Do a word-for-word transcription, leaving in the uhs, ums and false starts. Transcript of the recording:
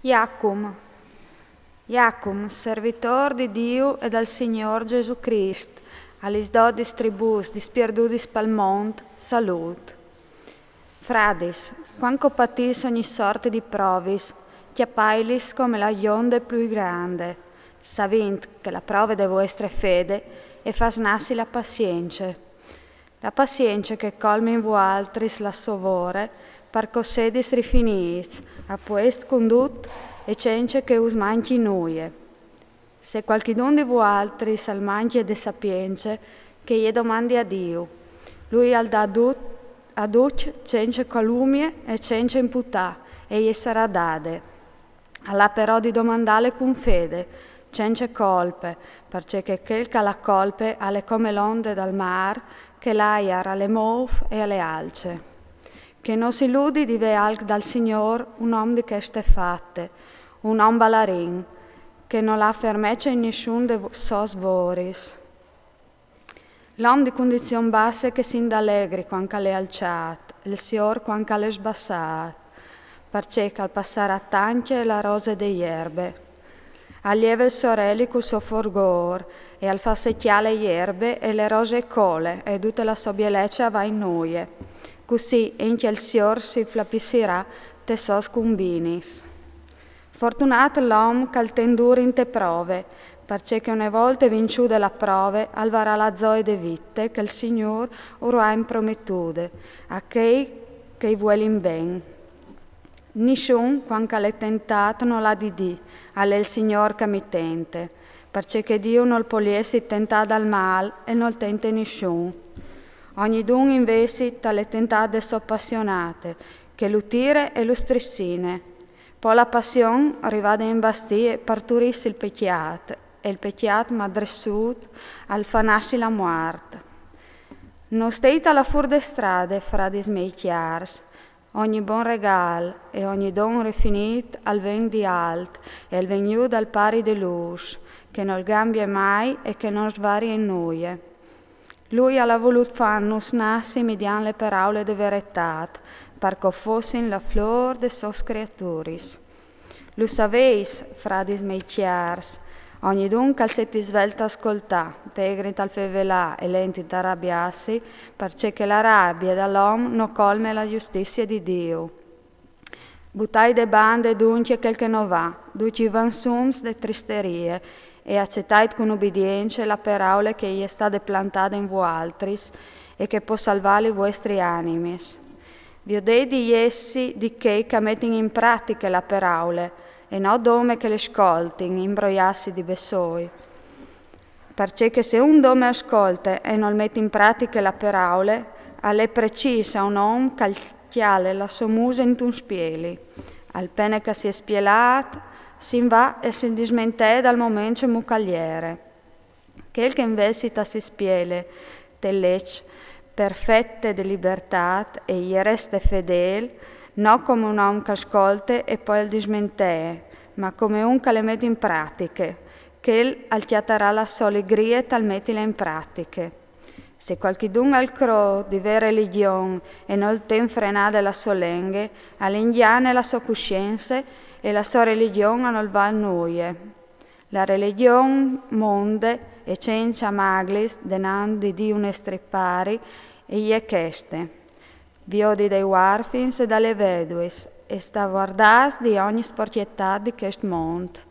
Jacum. Jacum, servitor di Diu e dal Signor Gesù Crist, a lis dodis tribùs dispierdudis pal mont, salût. Fradis, cuant che o patìs ogni sorte di provis, cjapailis come la jonde plui grande, savint che la prove de vuestre fede e fâs nassi la passience. La passience che e colme in vualtris la sô vore, par che o sedis rifinîts, a puest cun dut e cence che us mancje nuie. Se cualchidun di vualtris al mancje de sapience, che je domandi a Diu. Lui al da a ducj, a ducj cence calumnie e cence imputâ, e je sarà dade. Al à però di domandâle cun fede, cence colpe, parcè che chel che al à colpe al è come la onde dal mâr, che l'aiar al le môf e al le alce. Che no si ludi di vê alc dal Signor un om di cheste fate, un om balarin, che nol à fermece in nissun des sôs voris. L'om di cundizion basse che si indalegri cuant che al è alçât, il Signôr cuant che al è sbassât, parcè che al passarà tancje la rose de jerbe. Al jeve il soreli cul so forgôr, e al fâs secjâ le jerbe e le rose e cole, e dute la sô bielece e va in nuie. Cussì encje il Signôr si flapissirà tes sôs cumbinis. Fortunât l'om che al ten dûr inte prove, parcè che une volte vinciude la prove, al varà la zoie de vite che il Signôr ur à imprometude a chei che i vuelin ben. Nissun, cuant che al è tentât, nol à di dî: «Al è il Signôr che mi tente», parcè che Diu nol pol jessi tentât dal mâl e nol tente nissun. Ognidun invezit al è tentât de sô passionate, che lu tire e lu strissine. Po la passion, rivade a imbastî, e parturìs il pecjât, e il pecjât, maldressût, al fâs nassi la muart. No steit a la fûr de strade, fradis miei cjârs. Ogni bon regâl e ogni don rifinît al ven di alt e al ven jù dal Pari de lûs, che nol gambie mai e che nol svarie in nuie. Lui al à volût fânus nassi midiant le peraule de veretât, par che o fossin la flôr des sôs criaturis. Lu saveis, fradis miei cjârs, ognidun che al seti svelt a scoltâ, pegrin tal fevelâ e lentin tal rabiâsi, parcè che la rabie dal om no colme la justizie di Diu. Butait de bande duncje chel che no va, ducj i vansums de tristerie, e acetait cun ubidience la peraule che e je stade plantade in vualtris e che e pò salvâ li vuestris animis. Viodeit di jessi di chei che a metin in pratiche la peraule, e no dome che le scoltin imbroiâsi di bessôi. Parcè che se un dome al scolte e nol met in pratiche la peraule, al è precîs a un om che al cjale la sô muse intun spieli. Al pene che si è spielât, si 'nd va e si dismentee dal moment cemût che al jere. Chel che invezit si spiele te leç perfete de libertât e i reste fedêl, no come un om che al scolte e po al dismentee, ma come un che le met in pratiche, chel al cjatarà la sô ligrie tal metile in pratiche. Se cualchidun al crôt di vê religjon e nol ten frenade la sô lenghe, al ingjane la sô cussience e la sô religjon a nol vâl nuie. La religjon monde e cence maglis denant di Diu nestri Pari e je cheste: viodi dai uarfins e da le veduis, e stâ vuardâts di ogni sporcjetât di chest mont.